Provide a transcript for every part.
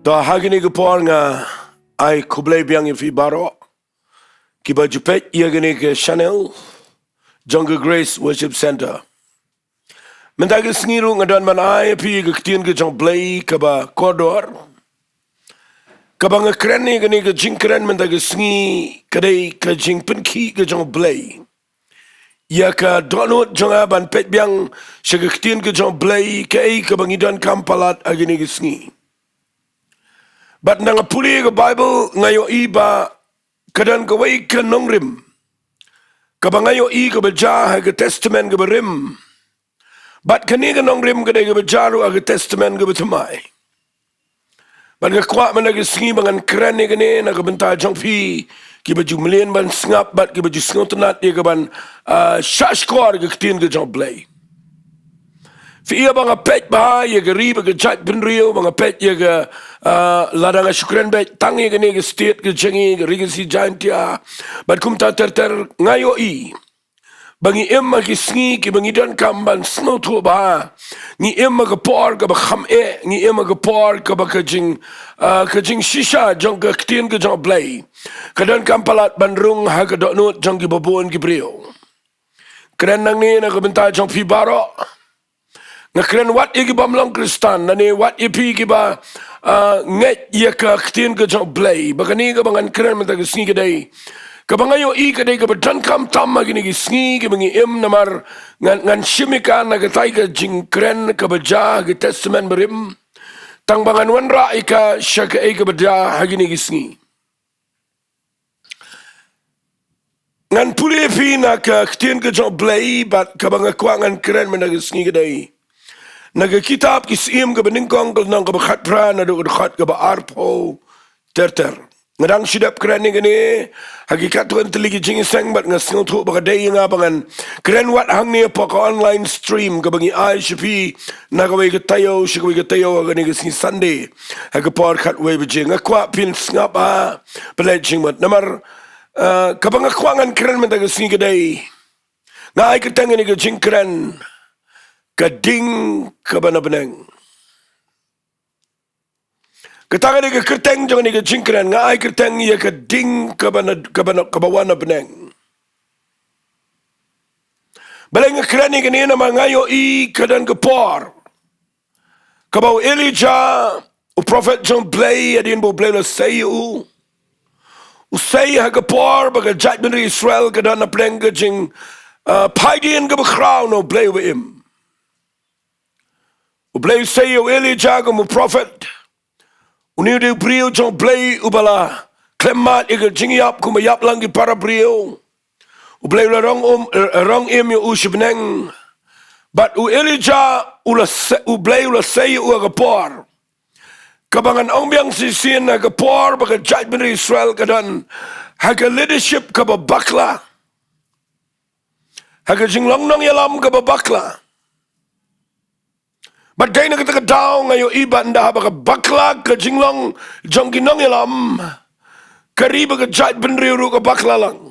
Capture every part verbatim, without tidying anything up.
To ha kine ki por nga ai khublei biang ïa phi baroh kiba ju peit ïa kine ki channel jong ka Grace Worship Centre. Mynta ka sngi ruh nga don ban ai ïa phi ka ktien ka jong Blei kaba kordor. Kaba nga kren ïa kane ka jingkren mynta ka sngi ka dei ka jingpynkhih ka jong Blei ïa ka dohnud jong nga ban peit biang sha ka ktien ka jong Blei, kaei kaba ngi donkam palat ha kane ka sngi. Bad nang ha pule ka Baibl nga ïohi ba ka don kawei ka nongrim kaba nga ïohi kaba jia ha ka Testament kaba rim. Bad kane ka nongrim ka dei kaba jia ruh ha ka Testament kaba thymmai. Bad nga kwah mynta ka sngi ba ngan kren ïa kane na ka bynta jong phi kiba ju mlien ban sngap bad kiba ju sngewtynnat ïa ka ban, ah, shahshkor ka ktien ka jong Blei. Phi ïa ba nga peit bha ïa ka ri bad ka jaitbynriew, ba nga peit ïa ka, ah, lada nga shu kren beit tang ïa kane ka state ka jong ngi, ka ri Khasi Jaiñtia bad kumta ter ter, nga ïohi ba ngi im ha ki sngi kiba ngi donkam ban sngewthuh bha. Ngi im ha ka por kaba kham eh, ngi im ha ka por kaba ka jing, ah, ka jingshisha jong ka ktien ka jong Blei ka donkam palat ban rung ha ka dohnud jong kiba bun ki briew. Kren nangne na ka bynta jong phi baroh. Nga kren wat ïa ki bym long Khristan, lane wat ïa phi kiba, ah, ngeit ïa ka ktien ka jong Blei. Ba kane kaba ngan kren mynta ka sngi ka dei kaba nga ïohi ka dei kaba donkam tam ha kine ki sngi kiba ngi im, namar ngan, ngan shim ïa ka na katai ka jingkren kaba jia ha ka Testament barim. Tang ba ngan wanrah ïa ka sha kaei kaba jia ha kine ki sngi. Ngan pule ïa phi na ka ktien ka jong Blei bad kaba nga kwah ngan kren mynta ka sngi ka dei na ka kitab Ki Syiem kaba nyngkong ka lynnong kaba khatphra naduh ka dkhot kaba arphew ter ter. Nga dang shu dep kren ïa kane ha ki katto katne tylli ki jingïaseng bad nga sngewthuh ba ka dei ïa nga ba ngan kren wat hangne hapoh ka online stream kaba ngi ai sha phi na kawei ka taïew sha kawei ka taïew ha kane ka sngi Sunday ha ka por khatwei baje. Nga kwah phin sngap ha pynleit jingmut. Namar, eh, kaba nga kwah ngan kren mynta ka sngi ka dei, nga ai kyrteng ïa kane ka jingkren, Ka Ding Kaba Na Bneng. Kata ka dei ka kyrteng jong kane ka jingkren, nga ai kyrteng ïa Ka Ding Kaba Na, Kaba Na, Kaba Wan Na Bneng. Balei nga kren ïa kane? Namar nga ïohi ka don ka por kaba u Elijah, u prophet jong Blei, hadien ba u Blei u la sei ïa u, u sei ha ka por ba ka jaitbynriew Israel ka don hapdeng ka jing, ah, phaidien kaba khraw na u Blei uba im. U Blei u sei ïa u Elijah kum u prophet. Une u dei u briew jong u Blei uba la khlem mad ïa ka jingïap kumba ïap lang ki para briew. U Blei u la rong um, eh, rong im ïa u sha bneng. Bad u Elijah u la se-, u Blei u la sei ïa u ha ka por kaba ngan ong biang shisien, ha ka por ba ka jaitbynriew Israel ka don ha ka leadership kaba bakla, ha ka jinglong nongïalam kaba bakla. Bad dei na kata ka daw nga ïohi ba ynda haba ka bakla ka jinglong jong ki nongïalam, ka ri bad ka jaitbynriew ruh ka bakla lang.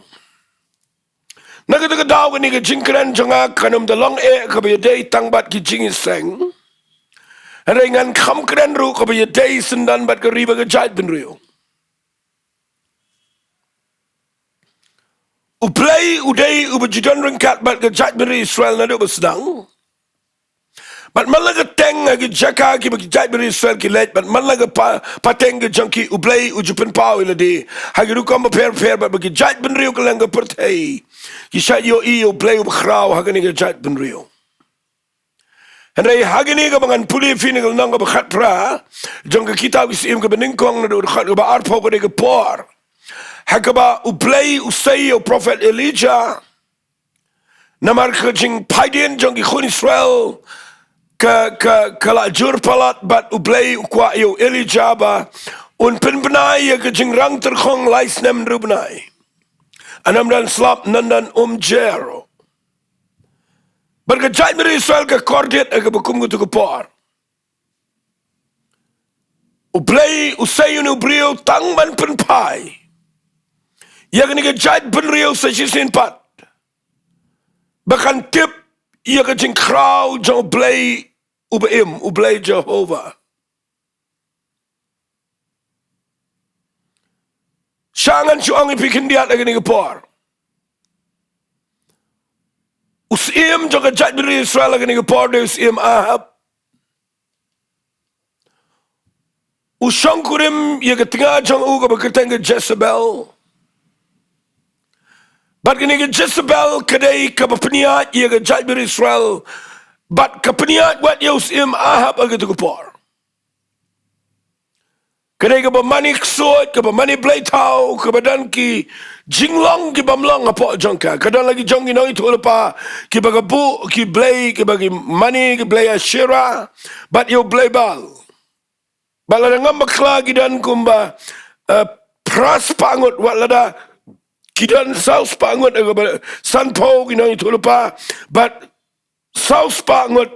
Na kata ka daw kane ka jingkren jong nga kan ym da long eh kaba ïadei tang bad ki jingïaseng. Hynrei ngan kham kren ruh kaba ïadei syndon bad ka ri bad ka jaitbynriew. U Blei u dei uba ju don ryngkat bad ka jaitbynriew Israel naduh ba sdang. Bad man la ka teng ha ki jaka kiba ki jaitbynriew Israel ki leit, bad man la ka pa-, pateng ka jong ki, u Blei u ju pynpaw ïa lade ha ki rukom bapher bapher, bad ba ki jaitbynriew kylleng ka pyrthei ki shait ïohi ïa u Blei uba khraw ha kane ka jaitbynriew. Hynrei ha kane kaba ngan pule ïa phi na ka lynnong kaba khatphra jong ka kitab Ki Syiem kaba nyngkong naduh ka dkhot kaba arphew, ka dei ka por ha kaba u Blei u sei ïa u prophet Elijah. Namar ka jingphaidien jong ki khun Israel ka, ka, ka la jur palat, bad u Blei u kwah ïa u Elijah ba un pynbna ïa ka jingrang tyrkhong lai snem hynriew bnai. Ynnym dang slap, ynnym dang umjer. Bad ka jaitbynriew Israel ka kordit ha kaba kum katu ka por. U Blei u sei ïa une u briew tang ban pynphai ïa kane ka jaitbynriew sa shisien pat ba kan tip ïa ka jingkhraw jong u Blei uba im, u Blei Jehovah. Sha ngan shu ong ïa phi khyndiat ha kane ka por. U syiem jong ka jaitbynriew Israel ha kane ka por dei u syiem Ahab. U shongkurim ïa ka tnga jong u kaba kyrteng ka Jezebel. Bad kane ka Jezebel ka dei kaba pynïaid ïa ka jaitbynriew Israel. Bad ka pynïaid wat ïa u syiem Ahab ha katu ka por. Ka dei kaba mane ksuid, kaba mane blei thaw, kaba don ki jinglong ki bym long hapoh jong ka. Ka don la ki jong ki nongïathuhlypa kiba ka buh ki blei, kiba ki mane ki blei Asherah bad ïa u blei Baal. Bad lada ngam bakla ki don kumba, eh, phra spah ngut, wat lada ki don saw spah ngut, eh, kaba sanphew ki nongïathuhlypa bad saw spah ngut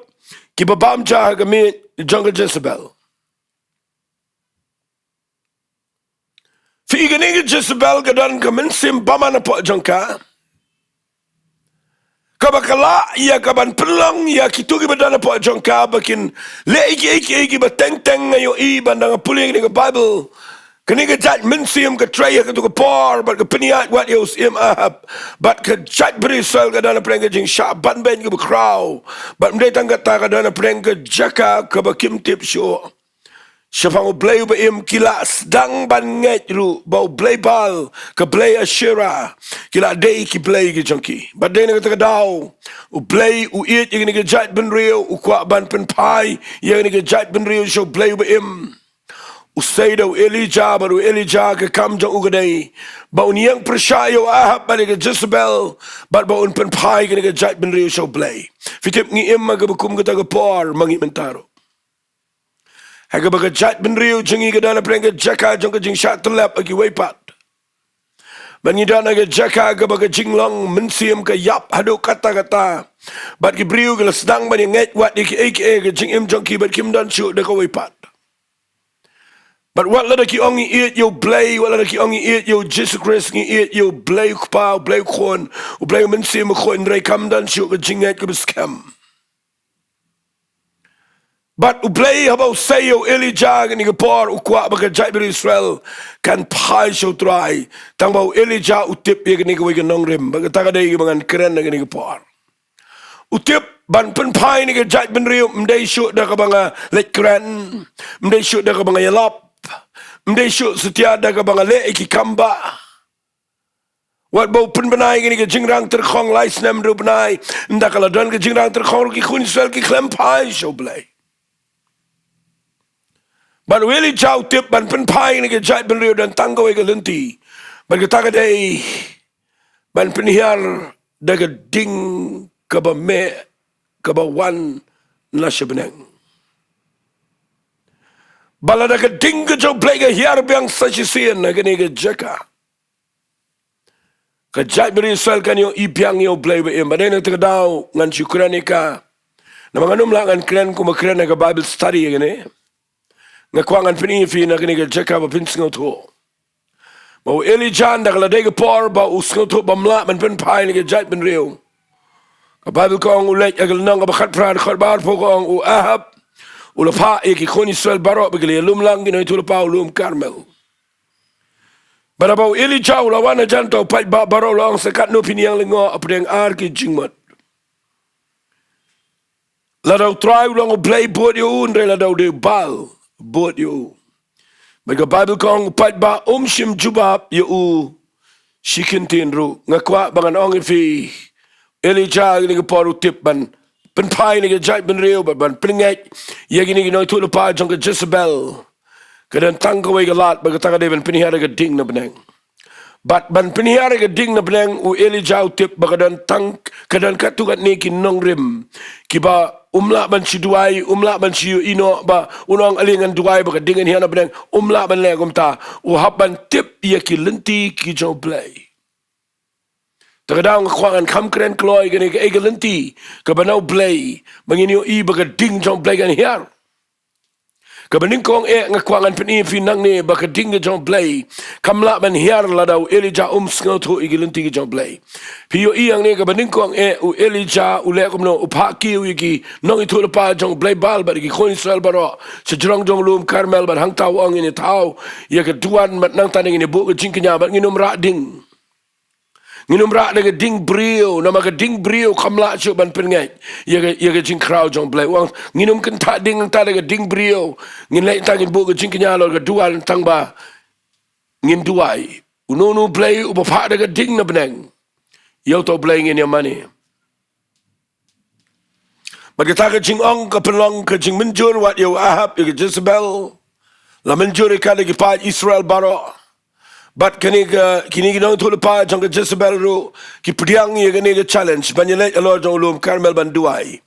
kiba bam ja ha ka miej jong ka Jezebel. Phi i kane ka Jezebel ka don ka mynsiem bymman hapoh jong ka. Kaba ka lah ïa ka ban pynlong ïa kito kiba don hapoh jong ka ba kin leh ïa kiei kiei kiba teng teng. Nga ïohi ban dang pule ïa kane ka Baibl. Kane ka jait mynsiem ka trei ha katu ka por bad ka pynïaid wat ïa u syiem Ahab. Bad ka jaitbynriew Israel ka don hapdeng ka jingshah banbeiñ kaba khraw. Bad ym dei tang kata, ka don hapdeng ka jaka kaba kim tip shuh. Shaphang u blei uba im, ki la sdang ban ngeit ruh ba u blei Baal, ka blei Asherah, ki la dei ki blei ki jong ki. Bad dei na kata ka daw u Blei u ïeit ïa kane ka jaitbynriew, u kwah ban pynphai ïa kane ka jaitbynriew sha u blei uba im. U sei da u Elijah, bad u Elijah ka kam jong u ka dei ba un ïeng pyrshah ïa u Ahab bad ïa ka Jezebel, bad ba un pynphai kane ka jaitbynriew sha u Blei. Phi tip, ngi im ha kaba kum kata ka por ma ngi mynta ruh. Ha kaba ka jaitbynriew jong ngi ka don hapdeng ka jaka jong ka jingshah tyllep ha kiwei pat. Bad ngi don ha ka jaka kaba ka jinglong mynsiem ka ïap haduh katta katta. Bad ki briew ki la sdang ban ïa ngeit wat ïa kiei kiei ha ka jingim jong ki bad kim don shuh da kawei pat. Bad wat lada ki ong ngi ïeit ïa u Blei, wat lada ki ong ngi ïeit ïa u Jisu Khrist, ngi ïeit ïa u Blei u Kpa, u Blei u Khun, u Blei u Mynsiem Bakhuid, hynrei kam don shuh ka jingngeit kaba skhem. Bad u Blei haba u sei ïa u Elijah ha kane ka por, u kwah ba ka jaitbynriew Israel kan phai sha u Trai. Tang ba u Elijah u tip ïa kane kawei ka nongrim, bad kata ka dei kaba ngan kren ha kane ka por. U tip ban pynphai ïa kane ka jaitbynriew ym dei shuh da kaba nga leit kren, ym dei shuh da kaba nga ïalap, ym dei shuh satia da kaba nga leh ïa ki kam bah. Wat ba u pynbna ïa kane ka jingrang tyrkhong lai snem hynriew bnai, ynda ka la don ka jingrang tyrkhong ruh ki khun Israel ki khlem phai sha u Blei. Bad u Elijah u tip ban pynphai ïa kane ka jaitbynriew don tang kawei ka lynti. Bad kata ka dei ban pynhiar da ka ding kaba meh kaba wan na sha bneng. Bad lada ka ding ka jong u Blei ka hiar biang sa shisien ha kane ka jaka, ka jaitbynriew Israel kan ïohi biang ïa u Blei uba im. Bad dei na kata ka daw ngan shu kren ïa ka. Namar ngan ym lah ngan kren kumba kren ha ka Bible study ïa kane. Nga kwah ngan pyni ïa phi na kane ka jaka ba phin sngewthuh ba u Elijah ynda ka la dei ka por ba u sngewthuh ba ym lah ban pynphai ïa kane ka jaitbynriew. Ka Bible ka ong u Leit ha ka lynnong kaba khatphra dkhot ba arphew ka ong u Ahab u la phah ïa ki khun Israel baroh ba ki la ïalum lang ki nongïathuhlypa ha u lum Karmel. Bad haba u Elijah u la wan hajan, uta u paidbah baroh u la ong, sa katno phin ïeng lyngngoh hapdeng ar ki jingmut? Lada u Trai u long u Blei, bud ïa u, hynrei lada u dei u Baal, bud ïa u. Bad ka Bible ka ong u paidbah um shym jubab ïa u shi kyntien ruh. Nga kwah ba ngan ong ïa phi, Elijah ha kane ka por u tip ban pynphai ïa kane ka jaitbynriew, ban, ban pynngeit ïa kine ki nongïathuhlypa jong ka Jezebel. Ka don tang kawei ka lad, bad kata ka dei ban pynhiar ïa ka ding na bneng. Bad ban pynhiar ïa ka ding na bneng, u Elijah u tip ba ka don tang, ka don katto katne ki nongrim kiba um lah ban shu duwai, um lah ban shu ïohi noh ba un ong ale ngan duwai ba ka ding kan hiar na bneng, um lah ban leh kumta. U hap ban tip ïa ki lynti ki jong u Blei. Te ka daw nga kwah ngan kham kren kloi kane kaei ka lynti kaba na u Blei ba ngin ïohi ba ka ding jong u Blei kan hiar. Kaba nyngkong eh nga kwah ngan pyni ïa phi nangne ba ka ding ka jong U Blei kam lah ban hiar lada u Elijah um sngewthuh ïa ki lynti ka jong U Blei. Phi ïohi hangne kaba nyngkong eh u Elijah u leh kumno, u phah kiew ïa ki nongïathuhlypa jong u Blei Baal bad ïa ki khun Israel baroh sha jrong jong u lum Karmel bad hangta u ong ngin ïa thaw ïa ka duwan bad nangta ngin ïa buh ka jingkñia bad ngin ym rah ding. Ngin ym rah da ka ding briew, namar ka ding briew kam lah shuh ban pynngeit ïa ka, ïa ka jingkhraw jong U Blei. U ong ngin ym kyntha ding nangta da ka ding briew. Ngin leit nangta ngin buh ka jingkñia halor ka duwan tang ba ngin duwai. Uno uno U Blei uba phah da ka ding na bneng, ïa uto U Blei ngin ïa mane. Bad kata ka jingong ka pynlong ka jingmynjur wat ïa u Ahab ïa ka Jezebel. La mynjur ïa ka da ki paid Israel baroh. Bad kane ka, kine ki nongïathuhlypa jong ka Jezebel ruh ki pdiang ïa kane ka challenge ban ïaleit halor jong u lum Karmel ban duwai.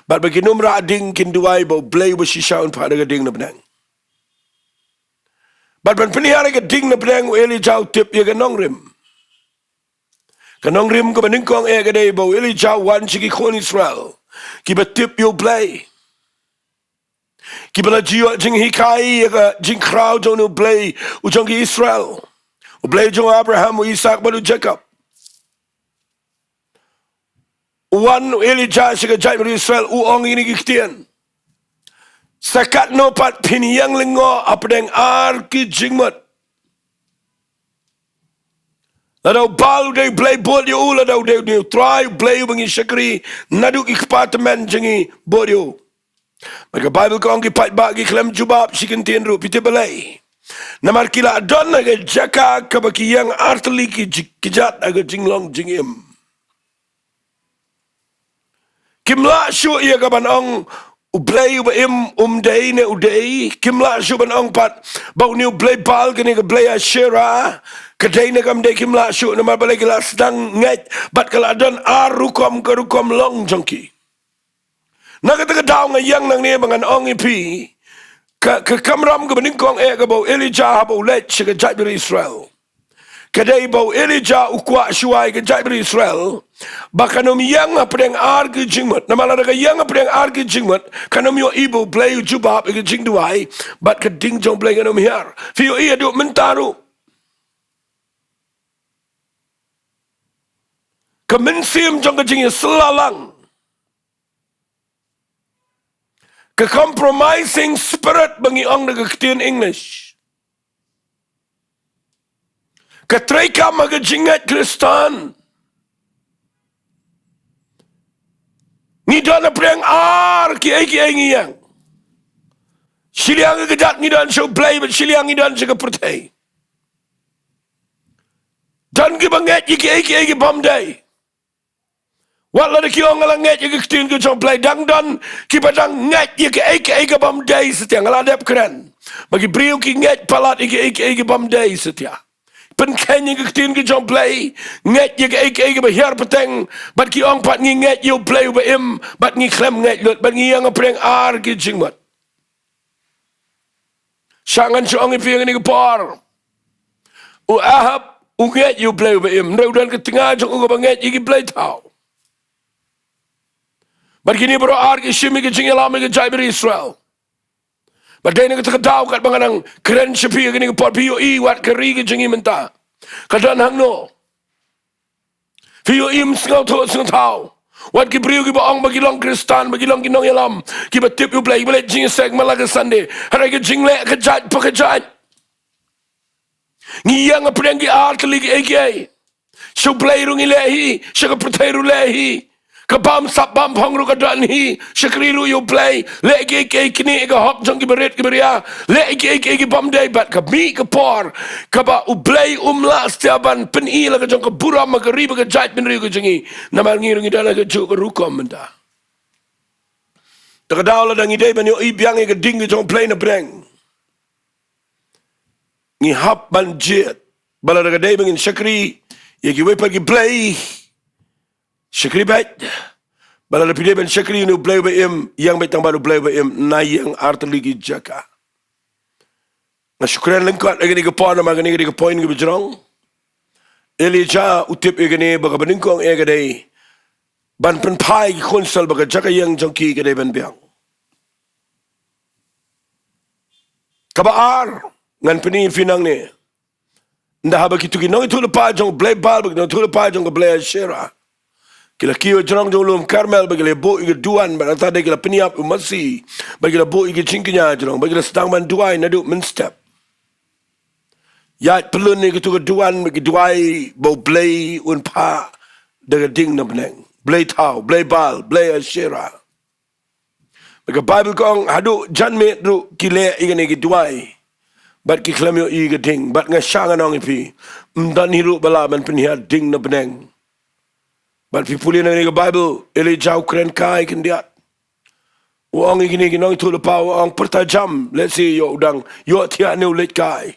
Bad ba kin ym rah ding, kin duwai ba U Blei uba shisha un phah da ka ding na bneng. Bad ban pynhiar ïa ka ding na bneng u Elijah u tip ïa ka nongrim. Ka nongrim kaba nyngkong eh ka dei ba u Elijah u wan sha ki khun Israel kiba tip ïa U Blei, kiba la ju ïoh jinghikai ïa ka jingkhraw jong une U Blei u jong ki Israel, U Blei jong u Abraham, u Isaak bad u Jakob. U wan u Elijah sha ka jaitbynriew Israel, u ong ïa kine ki ktien: Sa katno pat phin ïeng lyngngoh hapdeng ar ki jingmut? Lada u Baal u dei u blei bud ïa u, lada u dei une u trai u blei uba ngi shakri naduh ki kpa tymmen jong ngi bud ïa u. Bad ka Baibl ka ong ki paidbah ki khlem jubab shi kyntien ruh. Phi tip balei? Namar ki la don ha ka jaka kaba ki ïeng artylli ki ji-, ki jat ha ka jinglong jingim. Kim lah shuh ïa ka ban ong u blei uba im um dei ne u dei. Kim lah shuh ban ong pat ba une u blei Baal kane ka blei Asherah ka dei ne kam dei. Kim lah shuh namar balei? Ki la sdang ngeit bad ka la don ar rukom ka rukom long jong ki. Na kata ka daw nga ïeng nangne ba ngan ong ïa phi, ka, ka kamram kaba nyngkong eh kaba u Elijah haba u leit sha ka jaitbynriew Israel, ka dei ba u Elijah u kwah shuwa ïa ka jaitbynriew Israel ba kan ym ïeng hapdeng ar ki jingmut. Namar lada ka ïeng hapdeng ar ki jingmut kan ym ïohi ba u blei u jubab ïa ka jingduwai bad ka ding jong u blei kan ym hiar. Phi ïohi haduh mynta ruh ka mynsiem jong ka jingïasylla lang, ka compromising spirit ba ngi ong da ka ktien English, ka treikam ha ka jingngeit Khristan. Ngi don hapdeng ar kiei kiei ngi ïeng. Shiliang ka kjat ngi don sha u blei bad shiliang ngi don sha ka pyrthei. Don kiba ngeit ïa kiei kiei kibym dei. Wat lada ki ong nga la ngeit ïa ka ktien ka jong u blei, dang don kiba dang ngeit ïa kiei kiei kibym dei satia. Nga la dep kren ba ki briew ki ngeit palat ïa kiei kiei kibym dei satia. Pynkheiñ ïa ka ktien ka jong u blei, ngeit ïa kiei kiei kiba hiar pateng, bad ki ong pat ngi ngeit ïa u blei uba im bad ngi khlem ngeit lut bad ngi ïeng hapdeng ar ki jingmut. Sha ngan shu ong ïa phi ha kane ka por, u Ahab u ngeit ïa u blei uba im, hynrei u don ka tnga jong u kaba ngeit ïa ki blei thaw. Bad kine baroh ar ki shim ïa ka jingïalam ïa ka jaitbynriew Israel. Bad dei na kata ka daw katba nga nang kren sha phi ha kane ka por, phi ïohi wat ka ri ka jong ngi mynta ka don hangno. Phi ïohi, ym sngewthuh sngewthaw wat ki briew kiba ong ba ki long Khristan, ba ki long ki nongïalam kiba tip ïa u blei, kiba leit jingïaseng man la ka Sunday, hynrei ka jingleh ka jait pa ka jait. Ngi ïeng hapdeng ki ar tylli kiei kiei. Sha u blei ruh ngi leh hi, sha ka pyrthei ruh leh hi. Ka bamsap bamphong ruh ka don hi, shakri ruh ïa u blei, leh kiei kiei, knieh ïa ka hok jong kiba rit kiba ria, leh kiei kiei kibym dei. Bad ka mih ka por kaba u blei um lah satia ban pyni la ka jong ka burom ha ka ri bad ka jaitbynriew ka jong ngi. Namar ngi ruh ngi don ha kajuh ka rukom mynta. Te ka daw lada ngi dei ban ïohi biang ïa ka ding ka jong u blei na pdeng, ngi hap ban jied. Ba lada ka dei ba ngin shakri ïa kiwei pat ki blei, shakri beit. Ba lada phi dei ban shakri ïa une u blei uba im, ïeng beit tang bad u blei uba im, na ïeng artylli ki jaka. Nga shu kren lyngkot ha kane ka por namar kane ka dei ka point kaba jrong. Elijah u tip ïa kane ba kaba nyngkong eh ka dei ban pynphai ki khun Israel ba ka jaka ïeng jong ki ka dei ban biang. Kaba ar, ngan pyni ïa phi nangne. Ynda haba kito ki nongïathuhlypa jong u blei Baal bad ki nongïathuhlypa jong ka blei Asherah ki la kiew ha jrong jong u lum Karmel bad ki la buh ïa ka duwan, bad nangta de ki la pynïap ïa u masi, bad ki la buh ïa ka jingkñia ha jrong, bad ki la sdang ban duwai naduh mynstep. Ïaid pyllun ïa kato ka duwan bad ki duwai ba u Blei un phah da ka ding na bneng. Blei thaw, blei Baal, blei Asherah. Bad ka Baibl ka ong haduh janmiet ruh ki leh ïa kane ki duwai, bad ki khlem ïohi ïa ka ding. Bad nga shah ngan ong ïa phi, ym don hi ruh ba lah ban pynhiar ding na bneng. Bad phi pule na kane ka Baibl, Elijah u kren kai khyndiat. U ong ïa kine ki nongïathuhlypa, u ong pyrta jam, lehse ïoh u dang ïohthiah ne u leit kai.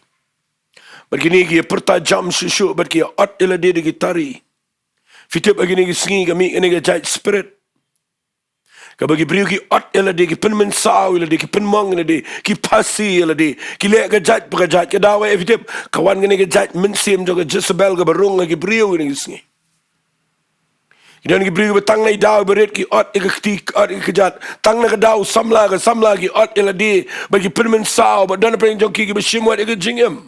Bad kine ki pyrta jam shuh shuh bad ki ot ïa lade da ki tari. Phi tip ha kine ki sngi ka mih kane ka jait spirit kaba ki briew ki ot ïa lade, ki pynmynsaw ïa lade, ki pynmong ïa lade, ki phasi ïa lade, ki leh ka jait pa ka jait. Ka daw eh, phi tip, ka wan kane ka jait mynsiem jong ka Jezebel kaba rung ha ki briew kine ki sngi. Ki don ki briew kiba tang na i daw iba rit ki ot ïa ka kti, ki ot ïa ka kjat. Tang na ka daw samla ka samla ki ot ïa lade, bad ki pynmynsaw, bad don pyrshah jong ki kiba shim wat ïa ka jingim.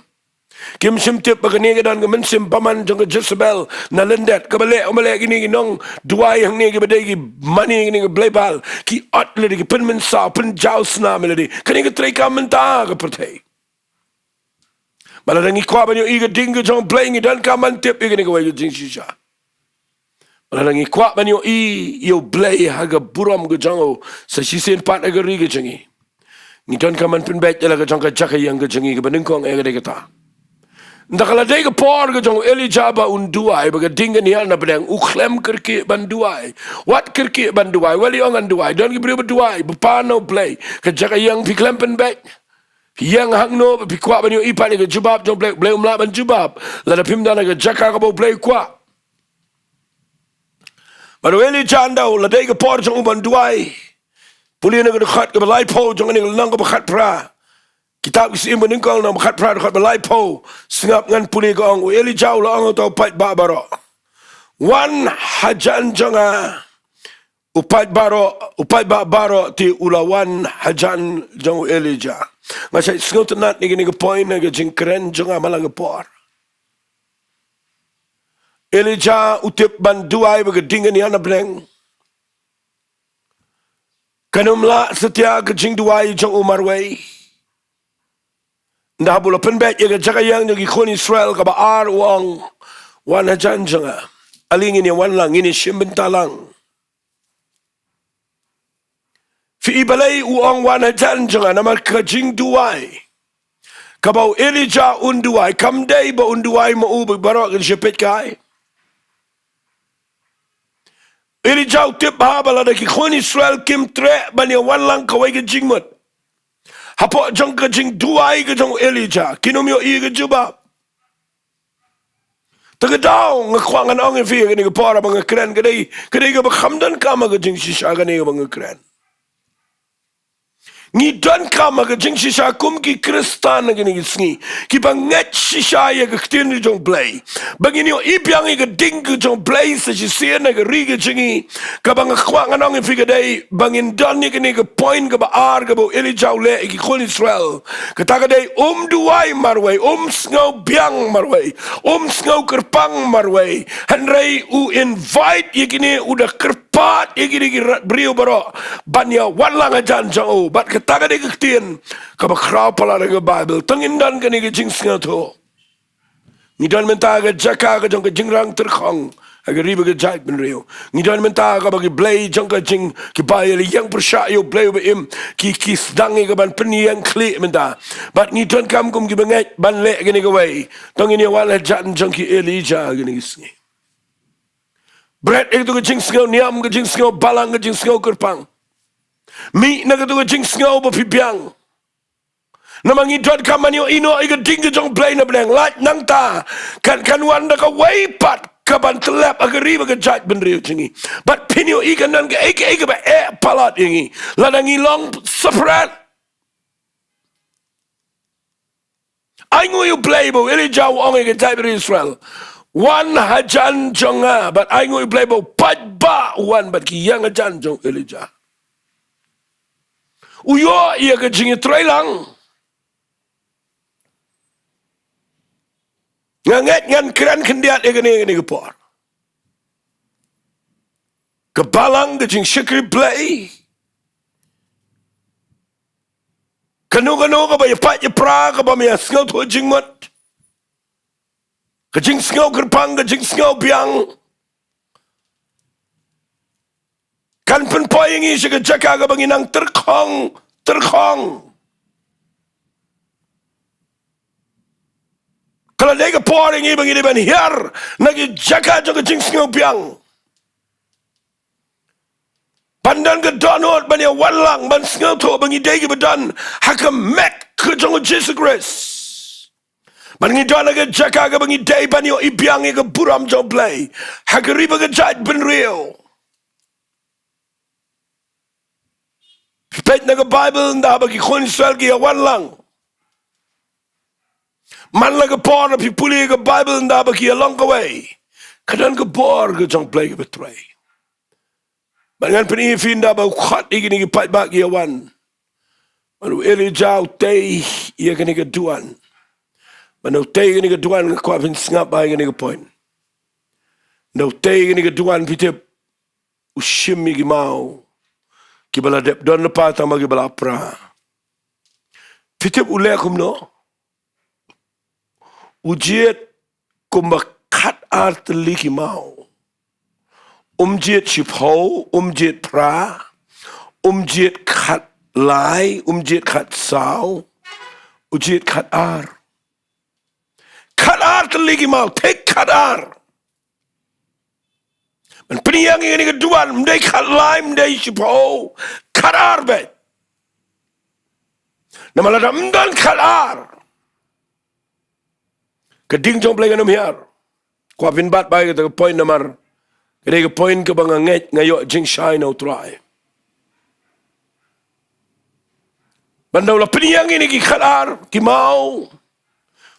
Kim shym tip ba kane ka don ka mynsiem bymman jong ka Jezebel na lyndet, kaba leh, kaba leh kine ki nongduwai hangne kiba dei ki mane kine ki blei Baal ki ot ïa lade, ki pynmynsaw, pynjaw snam ïa lade. Kane ka treikam mynta ka pyrthei. Bad lada ngi kwah ban ïohi ka ding ka jong u Blei, ngi donkam ban tip ïa kane kawei ka jingshisha. Bad lada ngi kwah ban ïohi ïa u Blei ha ka burom ka jong u sa shisien pat ha ka ri ka jong ngi, ngi donkam ban pynbeit ïa la ka jong ka jaka ïeng ka jong ngi kaba nyngkong, eh, ka dei kata. Ynda ka la dei ka por ka jong u Elijah ba un duwai, ba ka ding kan hiar na bneng, u khlem kyrkieh ban duwai. Wat kyrkieh ban duwai, wat leh ong ngan duwai. Don ki briew ba duwai, Bapa na u Blei, ka jaka ïeng phi khlem pynbeit. Phi ïeng hangno ba phi kwah ban ïohi pat ïa ka jubab jong u Blei, u Blei um lah ban jubab lada phim don ha ka jaka kaba u Blei u kwah. Bad u Elijah, ynda la dei ka por jong u ban duwai, pule na ka dkhot kaba laiphew jong kane ka lynnong kaba khatphra. Kitab Ki Syiem banyngkong lynnong ba khatphra, dkhot ba laiphew. Sngap, ngan pule, ka ong, u Elijah u la ong ha uta u paidbah baroh, wan hajan jong nga. U paidbah baroh, u paidbah baroh te u la wan hajan jong u Elijah. Nga sa sngewtynnat ïa kane ka point na ka jingkren jong nga man la ka por. Elijah u tip ban duwai ba ka ding kan hiar na bneng. Kan ym lah satia ka jingduwai jong u marwei. Ynda haba u la pynbeit ïa ka jaka ïeng jong ki khun Israel kaba ar, u ong, wan hajan jong nga. Ale ngin ïa wan lang, ngin ïa shim bynta lang. Phi i balei u ong wan hajan jong nga? Namar ka jingduwai kaba u Elijah un duwai kam dei ba un duwai ma u ba baroh kin shu peit kai. Elijah u tip bha ba lada ki khun Israel kim treh ban ïa wan lang kawei ka jingmut hapoh jong ka jingduwai ka jong u Elijah, kin ym ïohi ka jubab. Te ka daw nga kwah ngan ong ïa phi ha kane ka por ba nga kren, ka dei, ka dei kaba kham donkam ha ka jingshisha kane kaba nga kren. Ngi donkam ha ka jingshisha kum ki Khristan ha kine ki sngi, kiba ngeit shisha ïa ka ktien ka jong u Blei, ba ngin ïohi biang ïa ka ding ka jong u Blei sa shisien ha ka ri ka jong ngi. Kaba nga kwah ngan ong ïa phi ka dei ba ngin don ïa kane ka point kaba ar kaba u Elijah u leh ïa ki khun Israel. Kata ka dei, um duwai marwei, um sngew biang marwei, um sngew kyrpang marwei. Hynrei u invite ïa kine, u da kyrpad ïa kine ki ra-, briew baroh ban ïa wan lang hajan jong u. Bad kata ka dei ka ktien kaba khraw palat ha ka Baibl. To ngin don kane ka jingsngewthuh. Ngi don mynta ha ka jaka ka jong ka jingrang tyrkhong ha ka ri bad ka jaitbynriew. Ngi don mynta ha kaba ki blei jong ka jing, kiba ïa la ïeng pyrshah ïa u Blei uba im, ki, ki sdang ïa ka ban pynïeng khlieh mynta. Bad ngi donkam kum kiba ngeit ban leh kane kawei. To ngin ïa wan hajan jong ki Elijah ha kine ki sngi. Bret ïa kato ka jingsngew niam, ka jingsngew balang, ka jingsngew kyrpang. Mih na kato ka jingsngew ba phi biang. Namar ngi donkam ban ïohi noh ïa ka ding ka jong u Blei na bneng. Lait nangta kan, kan wan da kawei pat kaban tyllep ha ka ri bad ka jaitbynriew jong ngi. Bad phin ïohi kan don kaei kaei kaba eh palat ïa ngi lada ngi long separate. Ainguh ïa u Blei ba u Elijah u ong ïa ka jaitbynriew Israel, wan hajan jong nga. Bad ainguh ïa u Blei ba u paidbah u wan bad ki ïeng hajan jong u Elijah. U ïoh ïa ka jingïatreilang. Nga ngeit ngan kren khyndiat ïa kane, kane ka por. Ka balang, ka jingshakri Blei. Kano kano kaba ïapait ïapra, kaba ym ïasngewthuh jingmut. Ka jingsngew kyrpang, ka jingsngew biang. Kan pynpoi ïa ngi sha ka jaka kaba ngi nang tyrkhong, tyrkhong. Ka la dei ka por ïa ngi ba ngi dei ban hiar na ki jaka jong ka jingsngew biang. Ban don ka dohnud ban ïa wan lang, ban sngewthuh ba ngi dei kiba don ha ka met ka jong u Jisu Khrist. Ban ngi don ha ka jaka kaba ngi dei ban ïohi biang ïa ka burom jong u Blei ha ka ri bad ka jaitbynriew. Phi peit na ka Baibl, ynda ba ki khun Israel ki ïa wan lang, man la ka por ba phi pule ka Baibl, ynda ba ki ïa long kawei, ka don ka bor ka jong u Blei kaba trei. Bad ngan pyni ïa phi, ynda ba u khot ïa kine ki paidbah ki ïa wan, bad u Elijah u tei ïa kane ka duwan. Bad ynda u tei ïa kane ka duwan, nga kwah phin sngap bha ïa kane ka point. Ynda u tei ïa kane ka duwan, phi tip, u shim ïa ki maw kiba la dep don lypa tang ba kiba la pra. Phi tip u leh kumno? U jied kumba khatar tylli ki maw. Um jied shiphew, um jied phra, um jied khatlai, um jied khatsaw, u jied khatar. Khatar tylli ki maw, thik khatar. Ban pynïeng ïa kane ka duwan, ym dei khatlai, ym dei shiphew, khatar beit. Namar lada ym don khatar, ka ding jong u Blei kan ym hiar. Kwah phin bat bha ïa kata ka point namar ka dei ka point kaba nga ngeit nga ïoh jingshai na u Trai. Bad ynda u la pynïeng ïa kine ki khatar ki maw,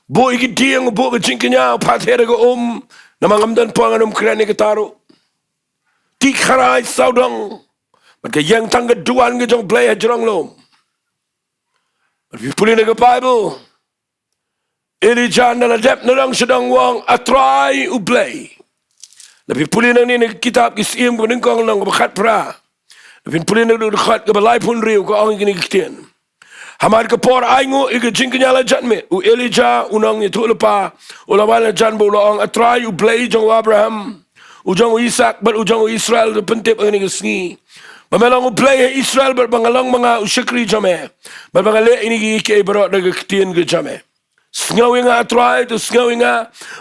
buh ïa ki dieng, buh ka jingkñia, pat her ka um, namar ngam don por, ngan ym kren ïa kata ruh. Tih kharai sawdong. Bad ka ïeng tang ka duwan ka jong u Blei ha jrong lum. Bad phi pule na ka Baibl, Elijah ynda la dep nadong shadong u ong, A Trai u Blei. Lada phi pule nangne na ka kitab Ki Syiem kaba nyngkong lynnong kaba khatphra, lada phin pule na ka dkhot kaba laiphew hynriew, ka ong ïa kine ki ktien. Hamar ka por ainguh ïa ka jingkñia la jan miet, u Elijah u nongïathuhlypa u la wan hajan bad u la ong, A Trai u Blei jong u Abraham, u jong u Isaak bad u jong u Israel, to pyntip ha kane ka sngi ba me long u Blei ha Israel bad ba nga long ma nga u shakri jong me, bad ba nga leh ïa kine kiei kiei baroh da ka ktien ka jong me. Sngew ïa nga, A Trai, to sngew ïa nga,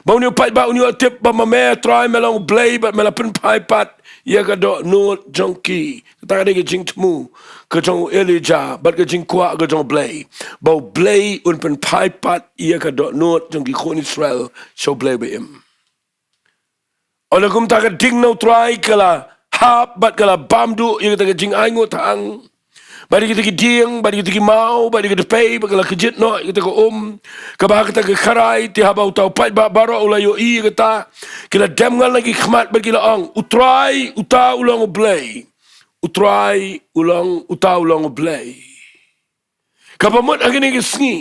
ba une u paidbah un ïoh tip ba ma me, A Trai, me long u Blei bad me la pynphai pat ïa ka dohnud jong ki. Kata ka dei ka jingthmu ka jong u Elijah bad ka jingkwah ka jong u Blei ba u Blei un pynphai pat ïa ka dohnud jong ki khun Israel sha u Blei ba im. Ynda kumta ka ding na u Trai ka la hap bad ka la bam duh ïa kata ka jingainguh thang. Bad ïa kita ki dieng, bad ïa kita ki maw, bad ïa kata pei, bad ka la kjit noh ïa kata ka um, kaba ha kata ka kharai, te haba uta u paidbah baroh u la ïohi ïa kata, ki la dem ngal na ki khmat bad ki la ong, U Trai uta u long u Blei. U Trai u long uta u long u Blei. Kaba mut ha kine ki sngi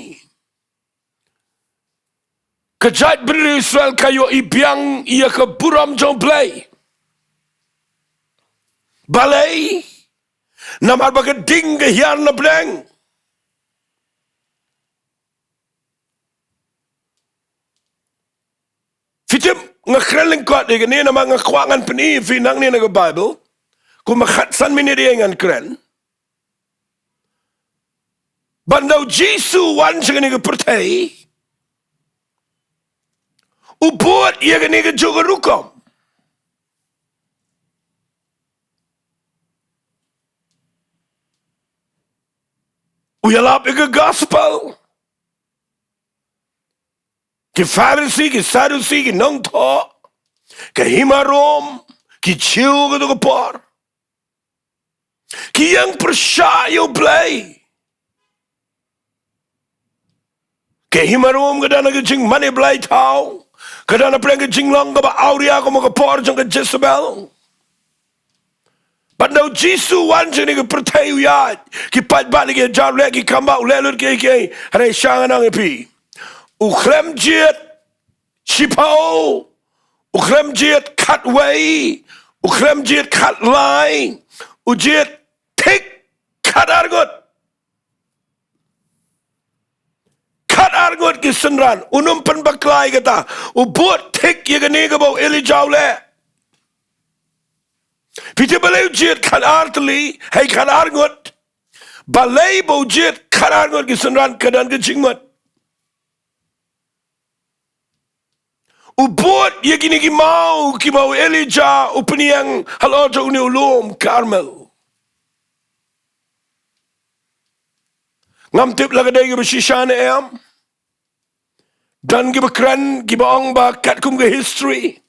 ka jaitbynriew Israel ka ïohi biang ïa ka burom jong u Blei. Balei? Namar ba ka ding ka hiar na pdeng. Phi tip, nga kren lyngkot ïa kane namar nga kwah ngan pyni ïa phi nangne na ka Baibl. Kumba khatsan minit ïa ngan kren. Bad ynda u Jisu u wan sha kane ka pyrthei, u bud ïa kane kajuh ka rukom. U ïalap ïa ka gospel. Ki Pharisi, ki Sadusi, ki nongthoh, ka hima Rom, ki Jiw kato ka por, ki ïeng pyrshah ïa u Blei. Ka hima Rom ka don ka jingmane blei thaw, ka don hapdeng ka jinglong kaba awria kum ka por jong ka Jezebel. Bad ynda u Jisu u wan sha kane ka pyrthei u ïaid, ki paidbah leh ki hajar, u leh ki kam bah, u leh lut kiei kiei, hynrei sha nga ong ïa phi, u khlem jied shiphew, u khlem jied khatwei, u khlem jied khatlai, u jied thik khatar ngut. Khatar ngut ki synran, un ym pynbakla ïa kata, u bud thik ïa kane kaba u Elijah u leh. Phi tip balei u jied khatar tylli, hei khatar ngut. Balei ba u jied khatar ngut ki synran, ka don ka jingmut. U bud ïa kine ki maw, ki maw Elijah, u pynïeng halor jong une u lum Karmel. Ngam tip la ka dei kaba shisha ne em. Don kiba kren, kiba ong ba katkum ka history,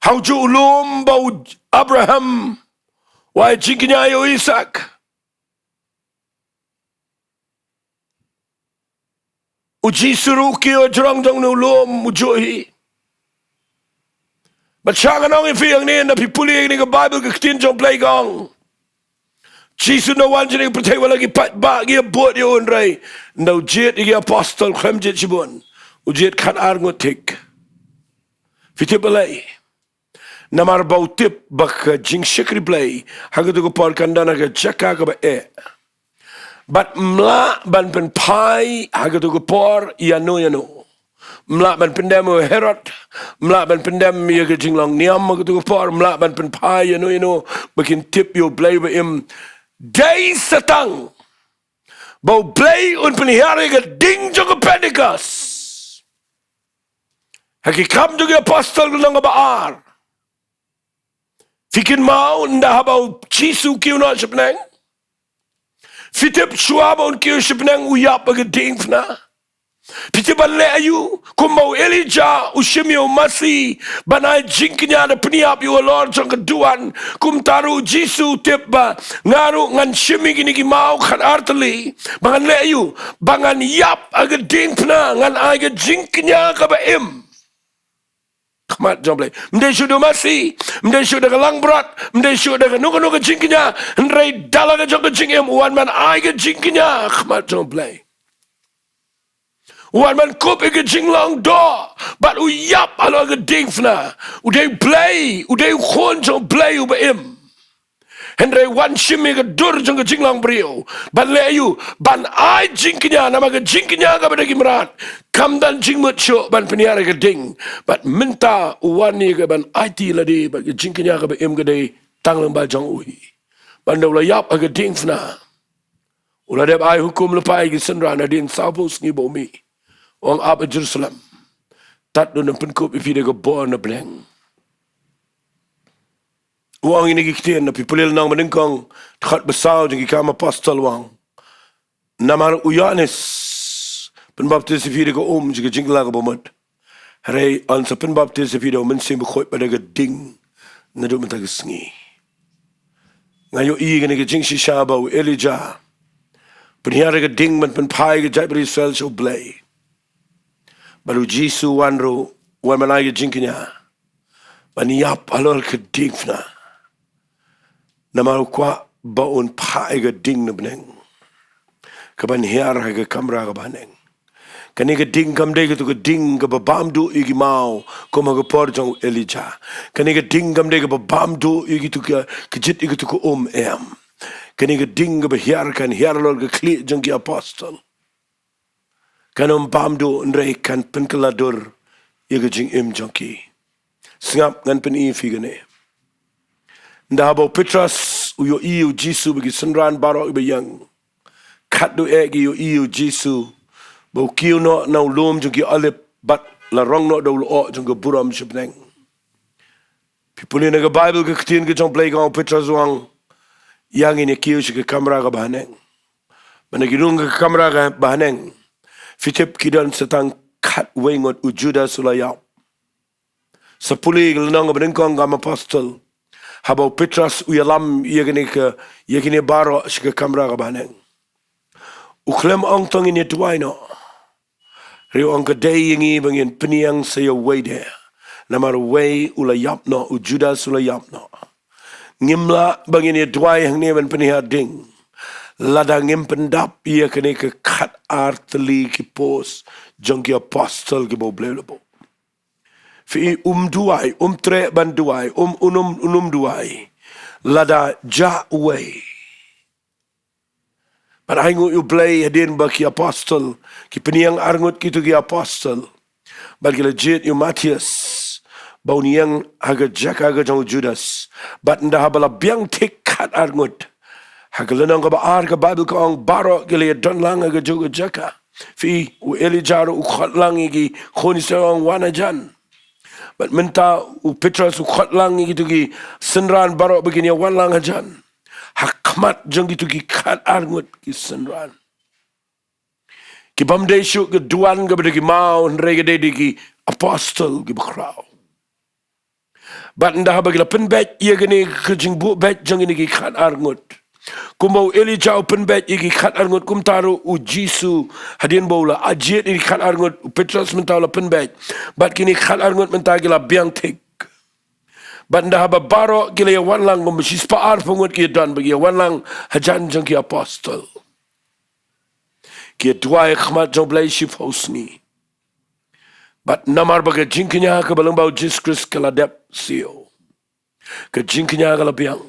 ha ujuh u lum ba u Abraham u ai jingkñia ïa u Isaak. U Jisu ruh u kiew jrong jong une u lum, u juh hi. Bad sha ngan ong ïa phi hangne, ynda phi pule ïa kane ka Baibl, ka ktien jong U Blei ka ong, Jisu u wan sha kane ka pyrthei wat la ki paidbah ki ïa bud ïa u, hynrei ynda u jied ïa ki apostol, khlem jied shibun, u jied khatar ngut thik. Phi tip balei? Namar ba u tip ba ka jingshakri Blei ha kato ka por kan don ha ka jaka kaba eh. Bad ym lah ban pynphai ha kato ka por ïano ïano. Ym lah ban pyndem ïa u Herod, ym lah ban pyndem ïa ka jinglong niam ha kato ka por, ym lah ban pynphai ïano ïano ba kin tip ïa U Blei ba im. Dei sa tang ba U Blei un pynhiar ïa ka ding jong ka Pentecost. Ha Ki Kam jong ki Apostol, lynnong kaba ar. Phi kynmaw, ynda haba u Jisu u kiew noh sha bneng, phi tip shuwa ba un kiew sha bneng u ïap ha ka diengphna? Phi tip ban leh aïu? Kumba u Elijah u shim ïa u masi ban ai jingkñia da pynïap ïa u halor jong ka duwan, kumta ruh u Jisu u tip ba nga ruh ngan shim ïa kine ki maw khatar tylli. Ba ngan leh aïu? Ba ngan ïap ha ka diengphna, ngan ai ka jingkñia kaba im. Khmat jong U Blei. Ym dei shuh da u masi, ym dei shuh da ka langbrot, ym dei shuh da kano kano ka jingkñia, hynrei da la ka jong ka jingim, u wan ban ai ka jingkñia, khmat jong U Blei. U wan ban kup ïa ka jinglong doh, bad u ïap halor ka diengphna. U dei U Blei, u dei u Khun jong U Blei uba im. Hynrei u wan shim ïa ka dur jong ka jinglong briew ban leh aïu? Ban ai jingkñia, namar ka jingkñia kaba da ki mrad kam don jingmut shuh ban pynhiar ïa ka ding. Bad mynta u wan ïa ka ban aiti lade, bad ka jingkñia kaba im ka dei tang lyngba jong u hi. Bad ynda u la ïap ha ka diengphna, u la dep ai hukum lypa ïa ki synran, hadien sawphew sngi ba u mih, u ong, ap ha Jerusalem, tad un pynkup ïa phi da ka bor na bneng. U ong ïa kine ki ktien, ynda phi pule lynnong banyngkong, dkhot ba saw jong Ki Kam Apostol, u ong, namar u Ïoannis pynbaptis ïa phi da ka um sha ka jingkylla kaba mut, hynrei un sa pynbaptis ïa phi da U Mynsiem Bakhuid bad da ka ding naduh mynta ka sngi. Nga ïohi kane ka jingshisha ba u Elijah pynhiar ïa ka ding ban pynphai ïa ka jaitbynriew Israel sha U Blei. Bad u Jisu u wan ruh, u wan ban ai ka jingkñia ban ïap halor ka diengphna. Namar u kwah ba un phah ïa ka ding na bneng, kaban hiar ha ka kamra kaba ha neng. Kane ka ding kam dei kato ka ding kaba bam duh ïa ki maw, kum ha ka por jong u Elijah. Kane ka ding kam dei kaba bam duh ïa kito ka, ka jit ïa kito ka um, em. Kane ka ding kaba hiar kan hiar halor ka khlieh jong ki apostol. Kan ym bam duh, hynrei kan pynkylla dur ïa ka jingim jong ki. Sngap, ngan pyni ïa phi kane. Ynda haba u Petros u ïohi ïa u Jisu bad ki synran baroh kiba ïeng, khatduh eh ki ïohi ïa u Jisu ba u kiew noh na u lum jong ki Olib bad la rong noh da u lyoh jong ka burom sha bneng. Phi pule na ka Baibl, ka ktien ka jong U Blei ka ong, u Petros u ong, ïa ngin ïa kiew sha ka kamra kaba ha neng. Bad na ki rung ka kamra kaba ha neng, phi tip ki don sa tang khatwei ngut, u Judas u la ïap. Sa pule ka lynnong kaba nyngkong Kam Apostol, haba u Petros u ïalam ïa kine ka, ïa kine baroh sha ka kamra kaba ha neng, u khlem ong to ngin ïa duwai noh. Hynrei u ong, ka dei ïa ngi ba ngin pynïeng sa ïa uwei de, namar uwei u la ïap noh, u Judas u la ïap noh. Ngim lah ba ngin ïa duwai hangne ban pynhiar ding lada ngim pyndap ïa kane ka khatar tylli ki post jong ki apostol kiba U Blei u la buh. Phi, um duwai, um treh ban duwai, um, um, um, um duwai. Lada jah uwei. Bad ai nguh ïa U Blei hadien ba ki apostol, ki pynïeng arngut kito ki apostol. Bad ki la jied ïa u Matthias ba un ïeng ha ka jaka ka jong u Judas. Bad ynda haba la biang thik khat arngut, ha ka lynnong kaba ar ka Baibl ka ong baroh ki la ïadon lang ha kajuh ka jaka. Phi, u Elijah ruh u khot lang ïa ki khun Israel, u ong wan hajan. Bad mynta u Petros u khot lang ïa kito ki synran baroh ba kin ïa wan lang hajan. Ha khmat jong kito ki khat arngut ki synran, ki bym dei shuh ka duwan kaba da ki maw, hynrei ka dei da ki apostol kiba khraw. Bad ynda haba ki la pynbeit ïa kane ka jingbuh beit jong kine ki khat arngut, kumba u Elijah u pynbeit ïa ki khat arngut, kumta ruh u Jisu hadien ba u la jied ïa ki khat arngut, u Petros mynta u la pynbeit. Bad kine khat arngut mynta ki la biang thik. Bad ynda haba baroh ki la ïa wan lang, kumba shispah arphew ngut ki ïa don, ba ki ïa wan lang hajan jong ki apostol, ki ïa duwai ha khmat jong U Blei shiphew sngi. Bad namar ba ka jingkñia kaba lyngba u Jisu Khrist ka la dep siew, ka jingkñia ka la biang.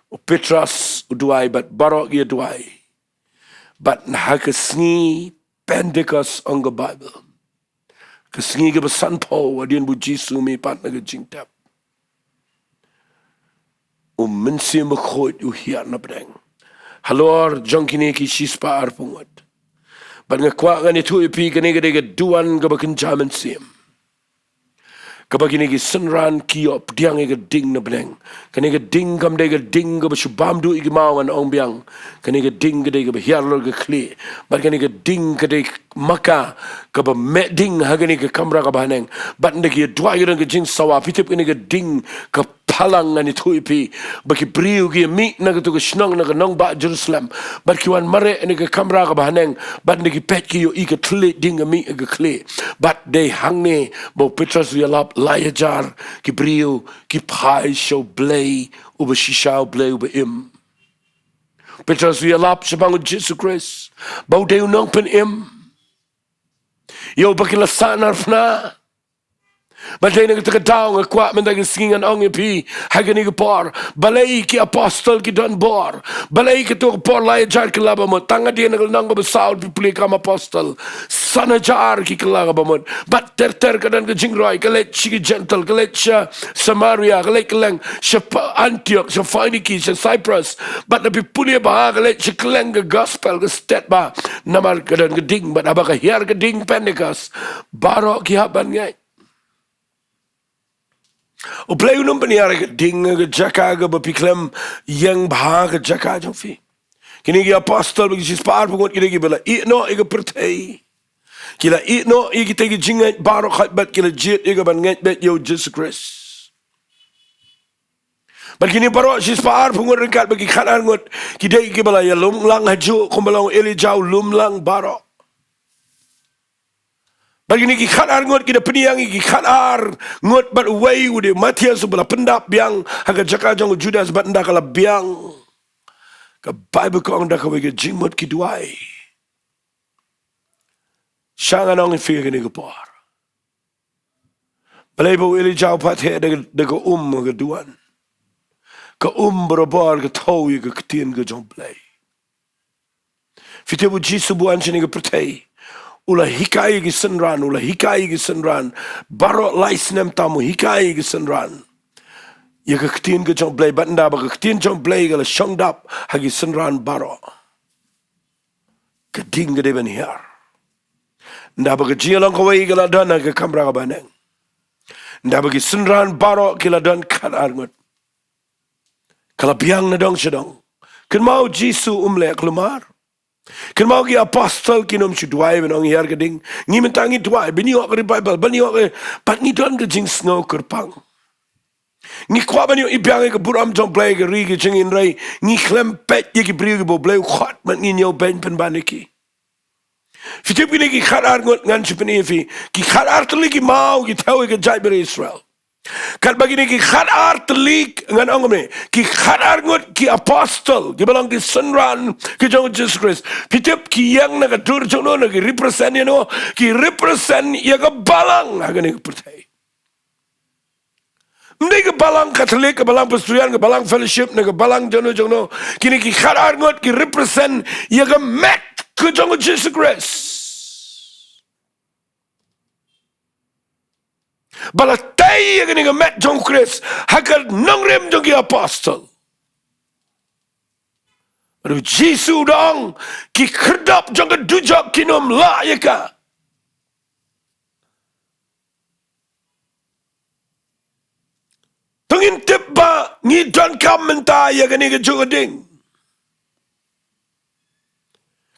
U Petros u duwai bad baroh ki ïa duwai. Bad ha ka sngi Pentecost, ong ka Baibl, ka sngi kaba sanphew hadien ba u Jisu u mihpat na ka jingtep, u Mynsiem Bakhuid u hiar na pdeng halor jong kine ki shispah arphew ngut. Bad nga kwah ngan ïathuh ïa phi, kane ka dei ka duwan kaba kynja mynsiem, kaba kine ki synran ki ïoh pdiang ïa ka ding na bneng. Kane ka ding kam dei ka ding kaba shu bam duh ïa ki maw, ngan ong biang. Kane ka ding ka dei kaba hiar halor ka khlieh. Bad kane ka ding ka dei ma ka kaba meh ding ha kane ka kamra kaba haneng. Bad ynda ki ïa duwai ka don ka jingsawa, phi tip kane ka ding ka phalang, ngan ïathuh ïa phi, ba ki briew ki ïa mih na kato ka shnong, na ka nongbah Jerusalem. Bad ki wan mareh na ka kamra kaba haneng. Bad ynda ki peit ki ïohi ka thylliej ding ka mih ha ka khlieh. Bad dei hangne ba u Petros u ïalap, lai hajar ki briew ki phai sha U Blei uba shisha, U Blei uba im. Petros u ïalap shaphang u Jisu Khrist ba u dei u nongpynim ïa uba ki la sahnarphna. Bad dei na kata ka daw nga kwah mynta ka sngi ngan ong ïa phi ha kane ka por, balei ki apostol ki don bor? Balei kato ka por lai hajar ki la ba mut? Tang hadien na ka lynnong kaba saw, phi pule Kam Apostol, san hajar ki kylla ka ba mut. Bad ter ter ka don ka jingroi, ka leit sha ki Jentil, ka leit sha Samaria, ka leit kylleng, sha Ph-, Antiok, sha Phoeniki, sha Cyprus. Bad da phi pule ba ha ka leit sha kylleng ka gospel, ka stet ba, namar ka don ka ding, bad haba ka hiar ka ding Pentecost, baroh ki hap ban ngeit. U Blei un ym pynhiar ïa ka ding ha ka jaka kaba phi khlem ïeng bha, ka jaka jong phi. Kine ki apostol, ba ki shispah arphew ngut, ki dei kiba la ïeh noh ïa ka pyrthei. Ki la ïeh noh ïa kita ki jingngeit baroh khoit bad ki la jied ïa ka ban ngeit beit ïa u Jisu Khrist. Bad kine baroh shispah arphew ngut ryngkat bad ki khat arngut, ki dei kiba la ïalum lang hajuh kumba long u Elijah u lum lang baroh. Bad kine ki khat arngut ki da pynïeng ïa ki khat arngut bad uwei u dei u Matthias uba la pyndap biang ha ka jaka jong u Judas, bad ynda ka la biang, ka Baibl ka ong da kawei ka jingmut ki duwai. Sha ngan ong ïa phi ha kane ka por, balei ba u Elijah u pat heh da ka, da ka um ha ka duwan? Ka um barabor ka thew ïa ka ktien ka jong U Blei. Phi tip, u Jisu ba u wan shane ka pyrthei, u la hikai ïa ki synran, u la hikai ïa ki synran. Baroh lai snem tam u hikai ïa ki synran ïa ka ktien ka jong U Blei, bad ynda ba ka ktien jong U Blei ka la shong dap ha ki synran baroh, ka ding ka dei ban hiar. Ynda ba ka jingïalong kawei ka la don ha ka kamra kaba haneng, ynda ba ki synran baroh ki la don khat arngut, ka la biang na dong sha dong. Kynmaw, u Jisu um leh kulmar. Kynmaw, ki apostol kin ym shu duwai ban ong hiar ka ding. Ngi mynta ngi duwai ban ïoh ka revival, ban ïoh ka, bad ngi don ka jingsngew kyrpang. Ngi kwah ban ïohi biang ïa ka burom jong U Blei ha ka ri ka jong ngi, hynrei ngi khlem peit ïa ki briew kiba U Blei u khot bad ngi ñiew beiñ pynban ïa ki. Phi tip, kine ki khat arngut, ngan shu pyni ïa phi, ki khat ar tylli ki maw ki thew ïa ka jaitbynriew Israel. Katba kine ki khat ar tylli, ngan ong kumne, ki khat arngut ki apostol kiba long ki synran ki jong u Jisu Khrist, phi tip ki ïeng na ka dur jong no, na ki represent ïa no? Ki represent ïa ka balang ha kane ka pyrthei. Ym dei ka balang Katholik, ka balang Presbyterian, ka balang Fellowship, ne ka balang jong no jong no. Kine ki khat ar ngut ki represent ïa ka met ka jong u Jisu Khrist. Ba la tei ïa kane ka met jong u Khrist ha ka nongrim jong ki apostol. Bad u Jisu u ong, ki khyrdop jong ka dujok kin ym lah ïa ka. To ngin tip ba ngi donkam mynta ïa kane kajuh ka ding.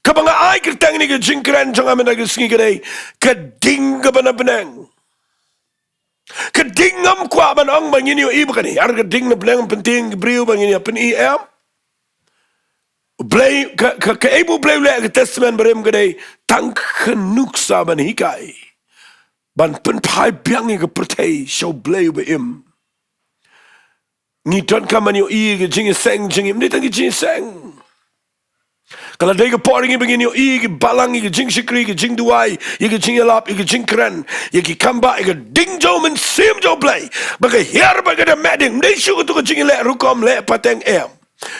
Kaba nga ai kyrteng ïa kane ka jingkren jong nga mynta ka sngi ka dei ka ding kaba na bneng. Ka ding, ngam kwah ban ong ba ngin ïohi ba kane ar ka ding na bneng, pyntieng ki briew ba ngin ïa pyni, em. U Blei, ka, ka, kaei ba u Blei u leh ha ka Testament Barim ka dei tang ka nuksa ban hikai, ban pynphai biang ïa ka pyrthei sha u Blei uba im. Ngi donkam ban ïohi ïa ka jingïaseng jong ngi, ym dei tang ka jingïaseng. Ka la dei ka por ïa ngi ba ngin ïohi ïa ki balang, ïa ka jingshakri, ïa ka jingduwai, ïa ka jingïalap, ïa ka jingkren, ïa ki kambah, ïa ka ding jong u Mynsiem jong u Blei. Ba ka hiar bad ka dang meh ding, ym dei shuh kato ka jingïaleh rukom leh pateng, em.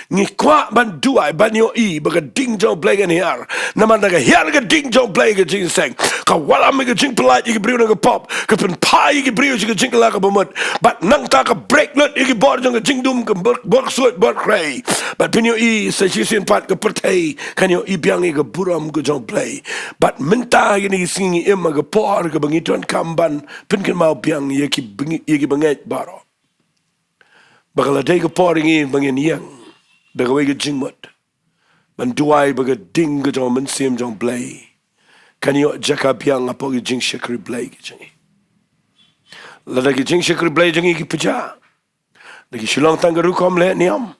Ngi kwah ban duwai, ban ïohi ba ka ding jong u Blei kan hiar. Namar da ka hiar ka ding jong u Blei, ka jingïaseng ka wallam ïa ka jingpyllait ïa ki briew na ka pop, ka pynphai ïa ki briew sha ka jingkylla kaba mut. Bad nangta ka break lut ïa ki bor jong ka jingdum, ka bor, bor ksuid, bor khrei. Bad phin ïohi sa shisien pat ka pyrthei kan ïohi biang ïa ka burom ka jong u Blei. Bad mynta ha kine ki sngi ngi im ha ka por kaba ngi donkam ban pynkynmaw biang ïa ki bang-, ïa ki bangeit baroh. Ba ka la dei ka por ïa ngi ba ngin ïeng da kawei ka jingmut, ban duwai ba ka ding ka jong u Mynsiem jong u Blei kan ïoh jaka biang hapoh ki jingshakri Blei ki jong ngi. Lada ki jingshakri Blei jong ngi ki pjah, da ki shu long tang ka rukom leh niam,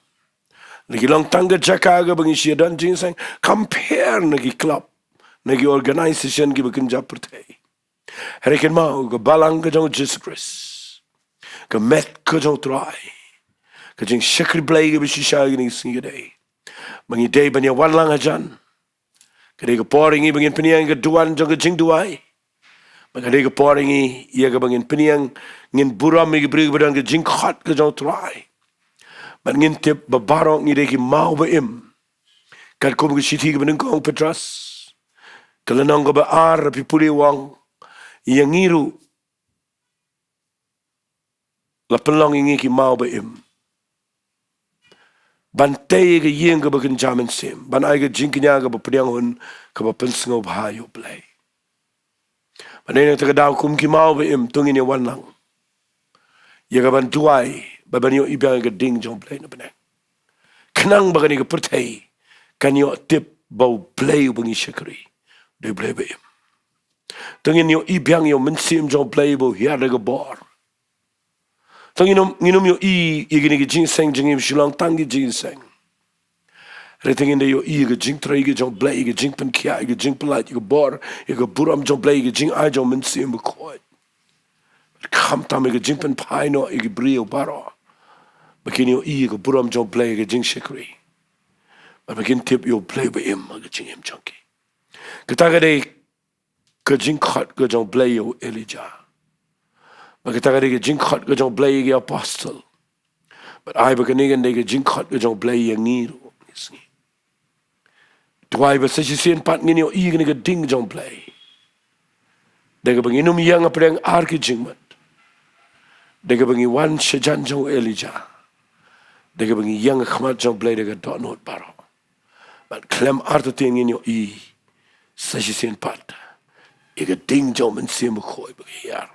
da ki long tang ka jaka kaba ngi shu ïadon jingïaseng, compare na ki club, na ki organization kiba kynja pyrthei. Hynrei kynmaw, ka balang ka jong u Jisu Khrist, ka met ka jong u Trai, ka jingshakri Blei kaba shisha ha kine ki sngi ka dei ba ngi dei ban ïa wan lang hajan. Ka dei ka por ïa ngi ba ngin pynïeng ïa ka duwan jong ka jingduwai. Ba ka dei ka por ïa ngi ïa kaba ngin pynïeng, ngin burom ïa ki briew kiba don ka jingkhot ka jong u Trai. Bad ngin tip ba baroh ngi dei ki maw ba im. Katkum ka shithi kaba nyngkong u Petros, ka lynnong kaba ar, phi pule u ong, ïa ngi ruh la pynlong ïa ngi ki maw ba im, ban tei ïa ka ïing kaba kynja mynsiem, ban ai ka jingkñia kaba pdiang hun, kaba pynsngewbha ïa u Blei. Bad nangta ka daw kum ki maw ba im, to ngin ïa wan lang ïa kaban duwai, bad ban ïohi biang ïa ka ding jong u Blei na bneng, khnang ba kane ka pyrthei kan ïoh tip ba u Blei uba ngi shakri u dei u Blei ba im. To ngin ïohi biang ïa u Mynsiem jong u Blei ba u hiar da ka bor. To ngin ym, ngin ym ïohi ïa kine ki jingïaseng jong ngi ba shu long tang ki jingïaseng. Hynrei to ngin da ïohi ïa ka jingtrei ka jong u Blei, ïa ka jingpynkhiah, ïa ka jingpyllait, ïa ka bor, ïa ka burom jong u Blei, ïa ka jingai jong u Mynsiem Bakhuid. Khamtam ïa ka jingpynphai noh ïa ki briew baroh, ba kin ïohi ïa ka burom jong u Blei ha ka jingshakri, bad ba kin tip ïa u Blei ba im ha ka jingim jong ki. Kata ka dei ka jingkhot ka jong u Blei ïa u Elijah. Bad kata ka dei ka jingkhot ka jong u Blei ïa ki apostol. Bad ai ba kane kan dei ka jingkhot ka jong u Blei ïa ngi ruh ha kine ki sngi. Duwai ba sa shisien pat ngin ïohi ïa kane ka ding jong u Blei, da kaba ngin ym ïeng hapdeng ar ki jingmut, da kaba ngi wan shajan jong u Elijah, da kaba ngi ïeng ha khmat jong u Blei da ka dohnud baroh. Bad khlem artatien ngin ïohi sa shisien pat ïa ka ding jong u Mynsiem Bakhuid ba ka hiar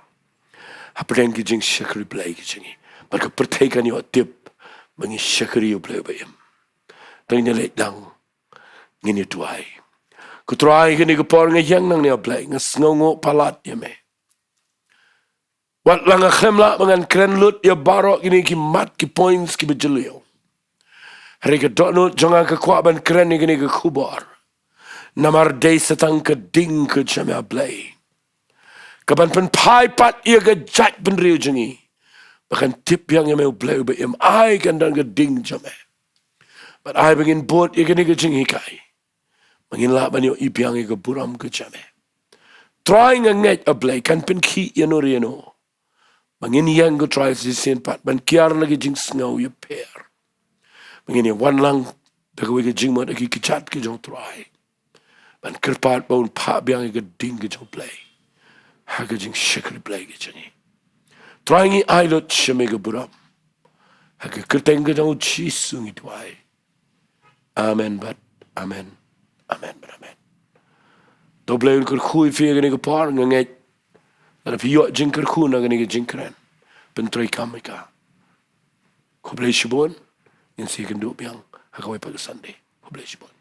hapdeng ki jingshakri Blei ki jong ngi, bad ka pyrthei kan ïoh tip ba ngi shakri ïa u Blei ba im. To ngin ïa leit lang, ngin ïa duwai. Ko Trai, kane ka por nga ïeng nangne, A Blei, nga sngewnguh palat ïa me. Wat la nga khlem lah ba ngan kren lut ïa baroh kine ki mat ki points kiba jylliew, hynrei ka dohnud jong nga ka kwah ban kren ïa kane ka khubor, namar dei sa tang ka ding ka jong me, A Blei, kaban pynphai pat ïa ka jaitbynriew jong ngi ba kan tip biang ïa me, U Blei uba im. Ai kan don ka ding jong me, bad ai ba ngin bud ïa kane ka jinghikai, ba ngin lah ban ïohi biang ïa ka burom ka jong me. Trai, nga ngeit, A Blei, kan pynkhih ïano re ïano, Ba ngin ïeng, ko Trai, shisien pat ban kiar la ki jingsngew ïapher. Ba ngin ïa wan lang da kawei ka jingmut ha ki kjat ki jong u Trai, ban kyrpad ba un phah biang ïa ka ding ka jong u Blei ha ka jingshakri Blei ka jong ngi. Trai, ngi ai lut sha me ka burom. Ha ka kyrteng ka jong u Jisu ngi duwai. Amen bad amen. Amen bad amen. To u Blei un kyrkhu ïa phi ha kane ka por. Nga ngeit lada phi ïoh jingkyrkhu na kane ka jingkren, pyntreikam ïa ka. Khublei shibun. Ngin sa ïakynduh biang ha kawei pat ka Sunday. Khublei shibun.